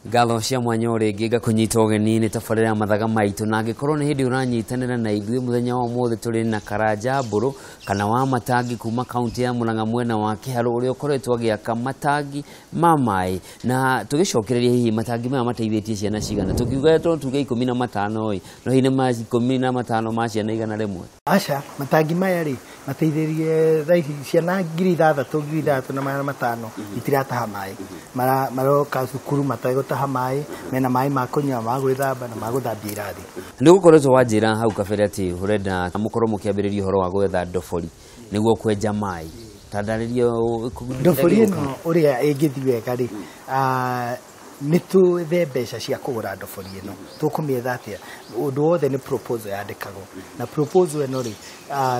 Ngatho cia mwanya o rĩngĩ ngakũnyita ũgeni nĩ tabarĩra ya mathaga maitũ, na angĩkorwo nĩ hĩndĩ ũranyitanĩra na ithuĩ mũthenya wa ũmũthĩ tũrĩ na Karanja Mbũrũ kana wa matangi kuma kaunti ya Murang'a mwena wa Kĩharũ, ũrĩa ũkoretwo agĩaka matangi ma maĩ, na tũgĩcokereria hihi matangi maya mateithĩtie ciana cigana. Tũkiuga to tuge 15 ĩ, no hihi nĩ ma 15 ma ciana 100? Aca, matangi maya rĩ mateithĩrie thaa ici ciana 6,000, 6,500 itirataha maĩ. Maroka cukuru mategũtaha maĩ, mena maĩ ma kũnyua, ma gwĩthamba na ma gũthambia irathi. Nĩ gũkoretwo wanjĩra hau kabere atĩ ũrenda mũkorwo mũkĩambĩrĩria ũhoro wa gwetha ndobori nĩguo kwenja maĩ. Ta ndarĩria ndobori ĩno ũrĩa ĩngĩthiĩ wega rĩ, nĩ twethe mbeca cia kũgũra ndobori ĩno. Tũkũmĩetha atĩa? Ũndũ wothe nĩ proposal yandĩkagwo, na proposal ĩno rĩ,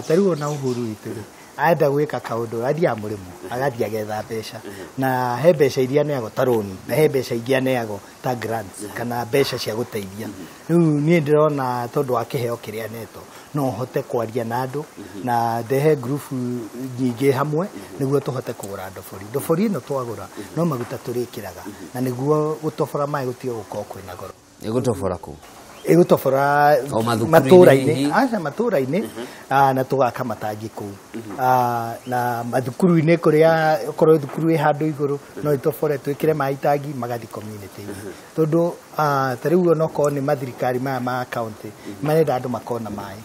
ta rĩu ona Uhuru witũ rĩ, enda gwĩka kaũndũ athiaga mũrĩmo, agathiĩ agetha mbeca, na he mbeca iria aneagwo ta rũni, na he mbeca ingĩ aneagwo ta grants kana mbeca cia gũteithia. Rĩu niĩ ndĩrona tondũ wa kĩheo kĩrĩa anetwo, no hote kwaria na andũ na ndehe ngurubu nyingĩ hamwe nĩguo tũhote kũgũra ndobori. Ndobori ĩno twagũra no maguta tũrĩkĩraga, na nĩguo gũtobora maĩ gũtige gũkorwo kwĩna goro. Ĩgũtobora kũ? Ĩgũtobora matũra-inĩ, aca matũra-inĩ, na tũgaka matangi kũu, na mathukuru-inĩ kũrĩa okorwo thukuru ĩ handũ igũrũ no ĩtobore twĩkĩre maĩ itangi magathiĩ community-inĩ. Tondũ ta rĩu onokorwo nĩ mathirikari maya ma county marenda andũ makorwo na maĩ,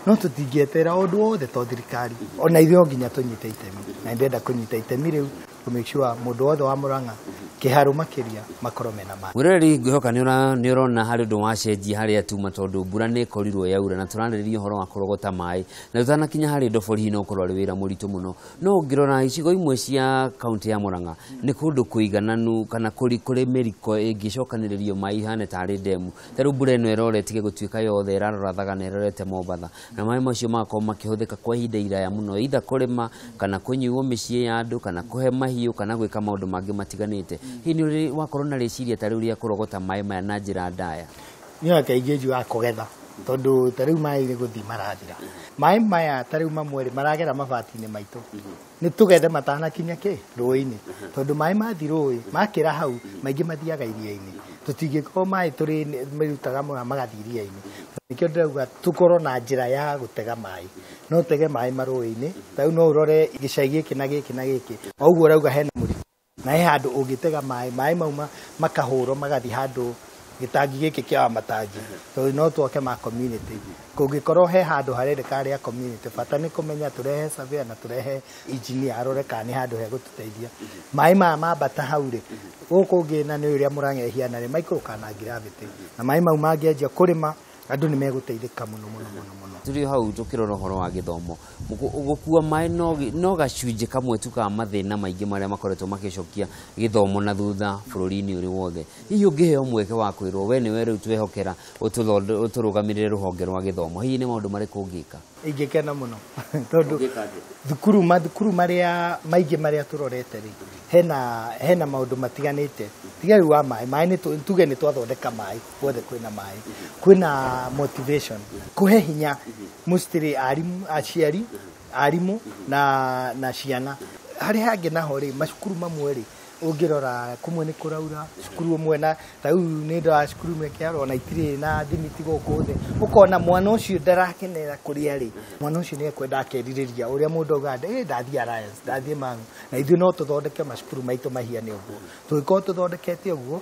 no tũtingĩeterera ũndũ wothe to thirikari, ona ithuĩ no nginya tũnyite itemi, na nĩndĩrenda kũnyita itemi rĩu to make sure mũndũ wothe wa Murang'a Kĩharũ makĩria makorwo mena maĩ. Mwĩroreri, ngwĩhoka nĩ ũrona harĩ ũndũ wacenjia harĩa tuma, tondũ mbura nĩ ĩkorirwo yaura na tũrarĩrĩria ũhoro wa kũrogota maĩ, na tũtanakinya harĩ ndobori hihi no ũkorwo arĩ wĩra mũritũ mũno. No ũngĩrora icigo imwe cia kaunti ya Murang'a nĩ kũndũ kũigananu kana kũrĩ mĩriko ĩngĩcokanĩrĩrio maĩ ihane tarĩ ndemu. Ta rĩu mbura ĩno ĩrora ĩtige gũtuĩka yothe ĩrarora Thagana ĩrorete Mombatha, na maĩ macio magakorwo makĩhũthĩka kwa ihinda iraya mũno, either kũrĩma kana kũnyuo mĩciĩ ya andũ kana kũhe mahiũ kana gwĩka maũndũ mangĩ matiganĩte. Hihi nĩ ũrĩ wakorwo na rĩciria ta rĩu rĩa kũrogota maĩ maya na njĩra ndaya? Niĩ kaingĩ njugaga kũgetha, tondũ ta rĩu maĩ nĩ gũthiĩ marathira. Maĩ maya ta rĩu mamwe rĩ maragera mabati-inĩ maitũ, nĩ tũgethe matanakinya kĩ rũĩ-inĩ, tondũ maĩ mathiĩ rũĩ makĩra hau maingĩ mathiaga iria-inĩ. Tũtingĩkorwo maĩ tũrĩ marutaga mũno magathiĩ iria-inĩ. Nĩkĩo ndĩrauga tũkorwo na njĩra ya gũtega maĩ, no tũtege maĩ marũĩ-inĩ. Ta rĩu no ũrore gĩcagi gĩkĩ na gĩkĩ na gĩkĩ, o ũguo ũrauga hena mũrĩmi na he handũ ũngĩtega maĩ, maĩ mau makahũrwo magathiĩ handũ gĩtangi gĩkĩ kĩa Wamatangi, tondũ no twake ma community. Kũngĩkorwo he handũ harendeka rĩa community, bata nĩ kũmenya tũrehe surveyor na tũrehe engineer arore kana nĩ handũ hegũtũteithia. Maĩ maya mambata hau rĩ, gũkũ ũngĩ na nĩ ũrĩa Murang'a ĩhiana rĩ, maikũrũkaga na gravity, na maĩ mau mangĩanjia kũrĩma andũ nĩ megũteithĩka mũno mũno mũno mũno. Tũrĩ hau tũkĩrora ũhoro wa gĩthomo, gũkua maĩ no gacunjĩ kamwe tu ka mathĩna maingĩ marĩa makoretwo magĩcokia gĩthomo na thutha bũrũri-inĩ ũrĩ wothe. Hihi ũngĩheo mweke wa kwĩrwo we nĩwe rĩu twehokera ũtũrũgamĩrĩre rũhonge rwa gĩthomo, hihi nĩ maũndũ marĩkũ ũngĩka? Ingĩkena mũno tondũ thukuru, mathukuru marĩa maingĩ marĩa tũrorete rĩ, hena maũndũ matiganĩte. Tiga rĩu wa maĩ, maĩ nĩ tuge nĩ twathondeka maĩ, guothe kwĩna maĩ, kwĩna motivation, kũhe hinya mostly arimũ, aciari, arimũ na ciana. Harĩ hangĩ naho rĩ, macukuru mamwe rĩ, ũngĩrora kũmwe nĩ kũraura, cukuru ũmwe na ta rĩu nĩ ndora cukuru ĩmwe Kĩharũ ona itirĩ na thimiti gũkũ thĩ, ũkona mwana ũcio ndarakenera kũrĩa rĩ, mwana ũcio nĩ ekwenda akerirĩria ũrĩa mũndũ augaga, ndathiĩ Alliance, ndathiĩ Mang'u. Na ithuĩ no tũthondeke macukuru maitũ mahiane ũguo. Tũngĩkorwo tũthondekete ũguo,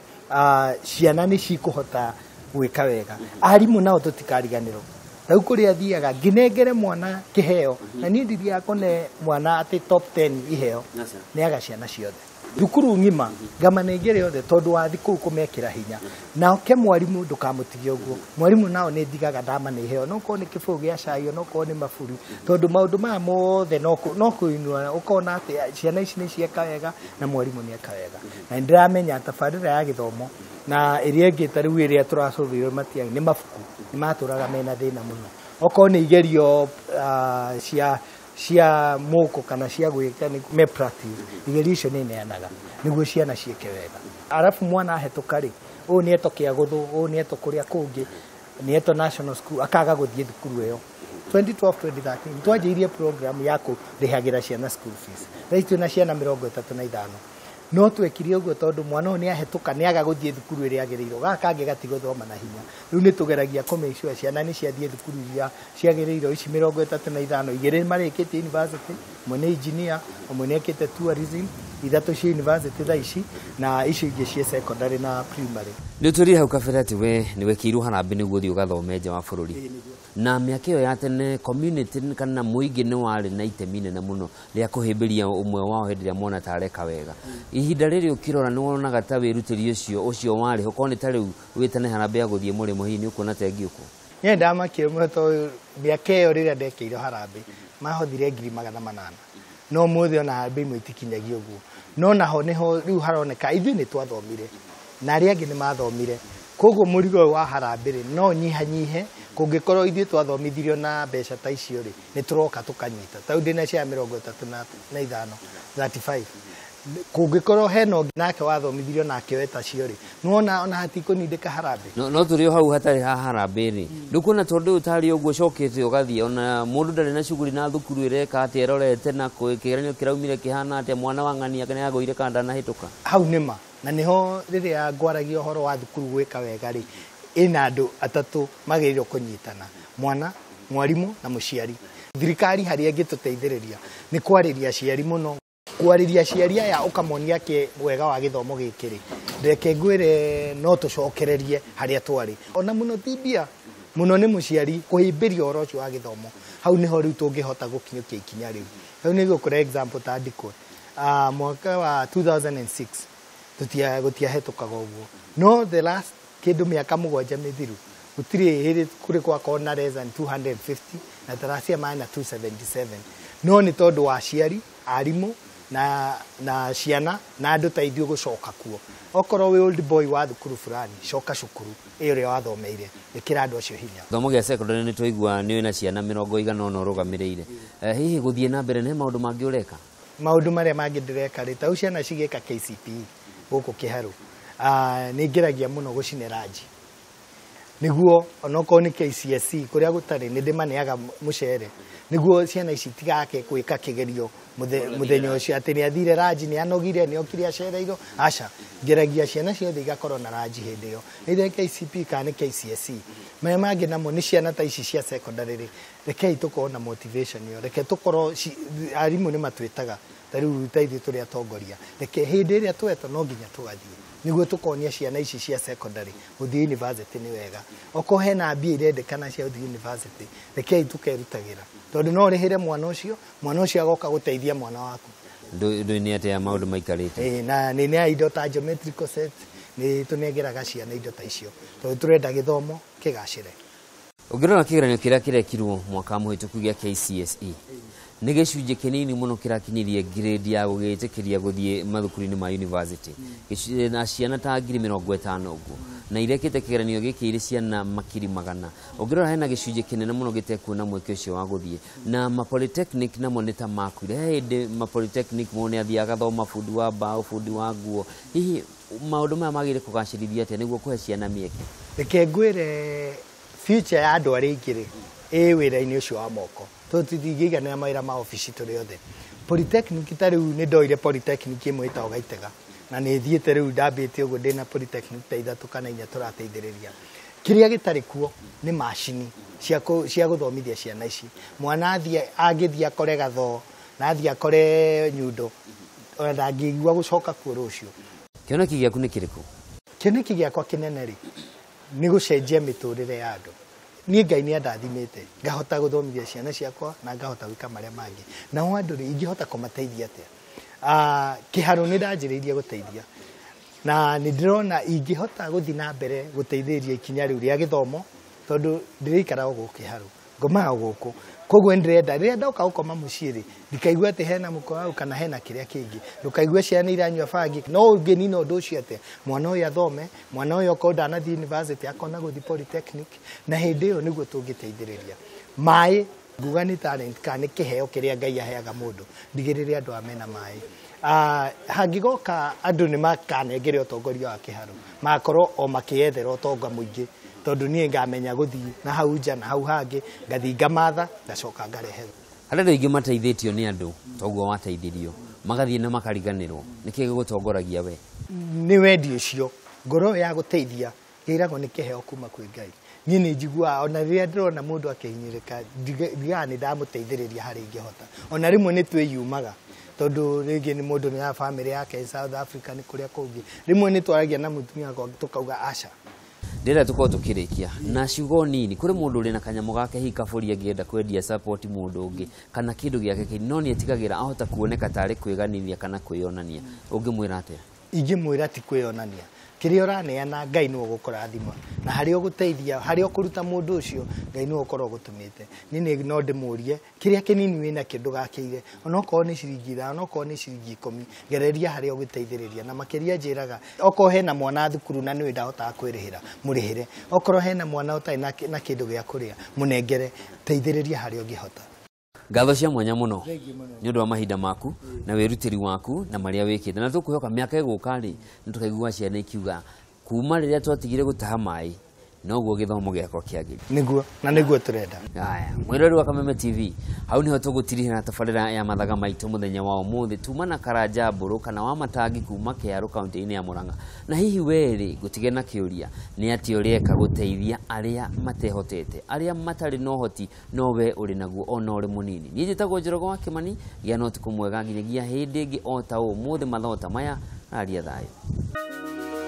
ciana nĩ cikũhota gwĩka wega. Arimũ nao tũtikariganĩrwo. Rĩu kũrĩa thiaga ngĩnengere mwana kĩheo, na niĩ ndithiaga kũne mwana atĩ top 10 iheo, nĩaga ciana ciothe thukuru ng'ima ngamanengere othe, tondũ wathiĩ kũu kũmekĩra hinya. Nake mwarimũ ndũkamũtige ũguo, mwarimũ nao nĩ ndigaga ndamane iheo, no korwo nĩ kĩbũyũ gĩa cai, no korwo nĩ maburi, tondũ maũndũ maya mothe no kũinua ũkona atĩ ciana ici nĩ cieka wega na mwarimũ nĩ eka wega. Na nĩndĩramenya tabarĩra ya gĩthomo na ĩrĩa ĩngĩ ta rĩu ĩrĩa tũracũthĩrĩrio Matiang'i nĩ mabuku, nĩ matũraga mena thĩna mũno. Okorwo nĩ igerio cia moko kana cia gwĩka nĩ me practice, igerio icio nĩ neanaga nĩguo ciana ciĩke wega. Arabu mwana ahetũka rĩ, ũyũ nĩ etwo Kĩagũthũ, ũyũ nĩ etwo kũrĩa kũngĩ, nĩ etwo national school, akaga gũthiĩ thukuru ĩyo. 2012 2013 twanjĩirie program ya kũrĩhagĩra ciana school fees. Thaa ici twĩna ciana 35. No twekire ũguo tondũ mwana ũyũ nĩahĩtũka nĩaga gũthiĩ thukuru ĩrĩa agĩrĩirwo, gaka kangĩ gatigũthoma na hinya. Rĩu nĩtũgeragia kũ make sure ciana nĩ ciathiĩ thukuru iria ciagĩrĩirwo. Ici 35, 2 marĩkĩtie university, ũmwe nĩ engineer, ũmwe nĩ ekĩte tourism, 3 cia university thaa ici, na icio ingĩ cia secondary na primary. Nĩ ũtwĩrire hau kabere atĩ we nĩ wekĩirwo harambĩ nĩguo ũthiĩ ũgathome nja wa bũrũri. Na mĩaka ĩyo ya tene community kana mũingĩ nĩ warĩ na itemi inene mũno rĩa kũhĩmbĩria ũmwe wao hĩndĩ ĩrĩa mona ta areka wega. Ihinda rĩrĩ ũkĩrora nĩ wonaga ta wĩrutĩri ũcio warĩ ho, korwo nĩ ta rĩu wĩtane harambĩ ya gũthiĩ mũrĩmo, hihi nĩ ũkuona ta ĩngĩũkwo? Niĩ ndamakire mũno tondũ mĩaka ĩyo rĩrĩa ndekĩirwo harambĩ mahothire 800,000, no ũmũthĩ ona harambĩ imwe itikinyagia ũguo. No naho nĩho rĩu haroneka ithuĩ nĩ twathomire na arĩa angĩ nĩ mathomire, koguo mũrigo ũyũ wa harambĩ rĩ no nyihanyihe. Kũngĩkorwo ithuĩ twathomithirio na mbeca ta icio rĩ, nĩ tũroka tũkanyita. Ta rĩu ndĩna ciana 35, 35. Kũngĩkorwo hena ũngĩ nake wathomithirio nake we tacio rĩ, nĩwona ona hatikũnindĩka harambĩ. No tũrĩ o hau hatarĩ ha harambĩ rĩ, ndũkuona tondũ ũyũ tarĩ ũguo ũcokete ũgathiĩ, ona mũndũ ndarĩ na shughuli na thukuru ĩreka atĩa, ĩrorete na kĩgeranio kĩraumire kĩhana atĩa, mwana wa ng'ania nĩ agũire kana ndanahĩtũka. Hau nĩma, na nĩho rĩrĩa ngwaragia ũhoro wa thukuru gwĩka wega rĩ, ĩna andũ atatũ magĩrĩirwo kũnyitana, mwana, mwarimũ na mũciari. Thirikari harĩa ĩngĩtũteithĩrĩria nĩ kwarĩria aciari mũno, kwarĩria aciari aya ũkamonia kĩ wega wa gĩthomo gĩkĩ rĩ, reke ngwĩre no tũcokererie harĩa twarĩ. Ona mũno ti mbia, mũno nĩ mũciari kũhĩmbĩria ũhoro ũcio wa gĩthomo. Hau nĩho rĩu tũngĩhota gũkinyũkia ikinya rĩu. Hau nĩ ngũkũhe example ta Ndikũ. Mwaka wa 2006 gũtiahĩtũkaga ũguo, no the last kĩndũ mĩaka 7 mĩthiru gũtirĩ hĩndĩ kũrĩ gwakorwo na less than 250 na taracia maĩ na 277. No nĩ tondũ wa aciari, arimũ na ciana na andũ ta ithuĩ gũcoka kuo. Okorwo wĩ old boy wa thukuru fulani, coka cukuru ĩyo ĩrĩa wathomeire, ĩkĩra andũ acio hinya. Gĩthomo gĩa secondary nĩ twaigua nĩ wĩna ciana 80 ũrũgamĩrĩire. Hihi gũthiĩ na mbere nĩ maũndũ mangĩ ũreka? Maũndũ marĩa mangĩ ndĩreka rĩ, ta rĩu ciana cigĩka KCPE gũkũ Kĩharũ, nĩ ngeragia mũno gũcine ranji nĩguo onokorwo nĩ KCSE kũrĩa gũtarĩ nĩ ndĩmaneaga mũcere nĩguo ciana ici itigake gwĩka kĩgerio mũthenya ũcio atĩ nĩ athire ranji, nĩ anogire, nĩ okire acereirwo. Aca, ngeragia ciana ciothe igakorwo na ranji hĩndĩ ĩyo, either KCPE kana nĩ KCSE. Marĩa mangĩ namo nĩ ciana ta ici cia secondary rĩ, rekei tũkorwo na motivation ĩyo, reke tũkorwo arimũ nĩ matwĩtaga ta rĩu ta ithuĩ tũrĩ atongoria, reke hĩndĩ ĩrĩa twetwo no nginya tũgathiĩ nĩguo tũkonia ciana ici cia secondary gũthiĩ university nĩ wega. Okorwo hena mbia irendekana cia gũthiĩ university, rekei tũkerutagĩra, tondũ no ũrĩhĩre mwana ũcio, mwana ũcio agoka gũteithia mwana waku. Ndũĩ nĩ atĩa maũndũ maikarĩte? Na nĩ nĩ indo ta geometrical set, nĩ tũnengeraga ciana indo ta icio, tondũ tũrenda gĩthomo kĩgacĩre. Ũngĩrora kĩgeranio kĩrĩa kĩrekirwo mwaka mũhĩtũku gĩa KCSE, nĩ gĩcunjĩ kĩnini mũno kĩrakinyirie grade ya gũgĩtĩkĩria gũthiĩ mathukuru-inĩ ma university. Na ciana ta 50,000 ũguo, na irekĩte kĩgeranio gĩkĩ irĩ ciana 100,000. Ũngĩrora hena gĩcunjĩ kĩnene mũno gĩtekuona mweke ũcio wa gũthiĩ. Na ma polytechnic namo nĩ ta makuire. He hĩndĩ ma polytechnic mũndũ nĩ athiaga agathoma bundi wa mbaũ, bundi wa nguo. Hihi maũndũ maya magĩrĩire kũgacĩrithio atĩa nĩguo kũhe ciana mĩeke? Reke ngwĩre future ya andũ arĩa aingĩ rĩ, ĩ wĩra-inĩ ũcio wa moko, tondũ tũtingĩiganĩra mawĩra ma obici tũrĩ othe. Polytechnic ta rĩu nĩ ndoire polytechnic ĩmwe ĩtagwo Gaitega, na nĩ thiĩte rĩu ndambĩte ũguo ndĩna polytechnic ta 3 kana 4 tũrateithĩrĩria. Kĩrĩa gĩtarĩ kuo nĩ macini cia gũthomithia ciana ici. Mwana athiĩ, angĩthiĩ akore gathoo na athiĩ akore nyundo, ona ndangĩigua gũcoka kuo rũciũ. Kĩoneki gĩaku nĩ kĩrĩkũ? Kĩoneki gĩakwa kĩnene rĩ, nĩ gũcenjia mĩtũrĩre ya andũ. Niĩ Ngai nĩ andathimĩte, ngahota gũthomithia ciana ciakwa na ngahota gwĩka marĩa mangĩ. Nao andũ rĩ, ingĩhota kũmateithia atĩa? Kĩharũ nĩ ndanjĩrĩirie gũteithia, na nĩ ndĩrona ingĩhota gũthiĩ na mbere gũteithĩrĩria ikinya rĩu rĩa gĩthomo, tondũ ndĩrĩikaraga gũkũ Kĩharũ, ngomaga gũkũ. Koguo nĩ ndĩrenda rĩrĩa ndoka gũkoma mũciĩ rĩ, ndikaigua atĩ hena mũkora kana hena kĩrĩa kĩngĩ, ndũkaigue ciana iranyua bangi. No ũngĩnina ũndũ ũcio atĩa? Mwana ũyũ athome, mwana ũyũ okorwo ndanathiĩ university akona gũthiĩ polytechnic, na hĩndĩ ĩyo nĩguo tũngĩteithĩrĩria. Maĩ nguga nĩ talent kana nĩ kĩheo kĩrĩa Ngai aheaga mũndũ, ndigĩrĩre andũ aya mena maĩ. Hangĩgoka andũ nĩ makanengere ũtongoria wa Kĩharũ, magakorwo o makĩyethera ũtonga mũingĩ, tondũ niĩ ngamenya gũthiĩ na hau nja na hau hangĩ, ngathiĩ ngamatha, ngacoka ngarehe. Harĩ andũ aingĩ mateithĩtio nĩ andũ toguo wateithirio, Magathiĩ na makariganĩrwo. Nĩkĩ gĩgũtongoragia we? Nĩ wendi ũcio, ngoro ya gũteithia ĩragwo nĩ kĩheo kuma kwĩ Ngai. Niĩ nĩ njiguaga ona rĩrĩa ndĩrona mũndũ akĩhinyĩrĩka, ndigaga nĩ ndamũteithĩrĩria harĩa ingĩhota. Ona rĩmwe nĩ twĩyumaga, tondũ rĩngĩ nĩ mũndũ nĩ ya bamĩrĩ yake South Africa, nĩ kũrĩa kũngĩ. Rĩmwe nĩ twaragia na mũtumia wakwa tũkauga aca. Ndĩrenda tũkorwo tũkĩrĩkia na ciugo nini. Kũrĩ mũndũ ũrĩ na kanyamũ gake hihi kabũri angĩenda kwendia support mũndũ ũngĩ kana kĩndũ gĩake kĩnini, no nĩ etigagĩra ahota kuoneka tarĩ kwĩganithia kana kwĩyonania. Ũngĩmwĩra atĩa? Ingĩmwĩra ti kwĩyonania. Kĩrĩa ũraneana Ngai nĩwe ũgũkũrathima, na harĩa ũgũteithia, harĩa ũkũruta mũndũ ũcio, Ngai nĩwe ũkorwo ũgũtũmĩte. Niĩ no ndĩmũrie kĩrĩa kĩnini wĩnakĩo ndũgakĩire, onokorwo nĩ ciringi 5, onokorwo nĩ ciringi 10, gereria harĩa ũgũteithĩrĩria. Na makĩria njĩraga okorwo hena mwana thukuru na nĩwe ndahotaga kwĩrĩhĩra, mũrĩhĩre. Okorwo hena mwana ũtarĩ na kĩndũ gĩa kũrĩa, mũnengere, teithĩrĩria harĩa ũngĩhota. Ngatho cia mwanya mũno nĩ ũndũ wa mahinda maku na wĩrutĩri waku na marĩa wĩkĩte, na tũkwĩhoka mĩaka ĩgũka rĩ nĩ tũkaigua ciana ikiuga kuma rĩrĩa twatigire gũtaha maĩ noguo gĩthomo gĩakwa kĩagĩrĩire. Nĩguo, na nĩguo tũrenda. Haya, mwĩroreri wa Kameme TV, hau nĩho tũgũtirihĩra tabarĩra ya mathaga maitũ mũthenya wa ũmũthĩ. Tuma na Karanja Mbũrũ kana wa Matangi kuma Kĩarũ kaunti-inĩ ya Murang'a. Na hihi we rĩ, ngũtige na kĩũria, nĩ atĩa ũreka gũteithia arĩa matehotete, arĩa matarĩ na ũhoti no we ũrĩ naguo ona ũrĩ mũnini? Niĩ njĩtagwo Njoroge wa Kĩmani, gĩa na ũtukũ mwega nginyagia hĩndĩ ĩngĩ o ta ũmũthĩ mathaa ta maya. Aria thayũ.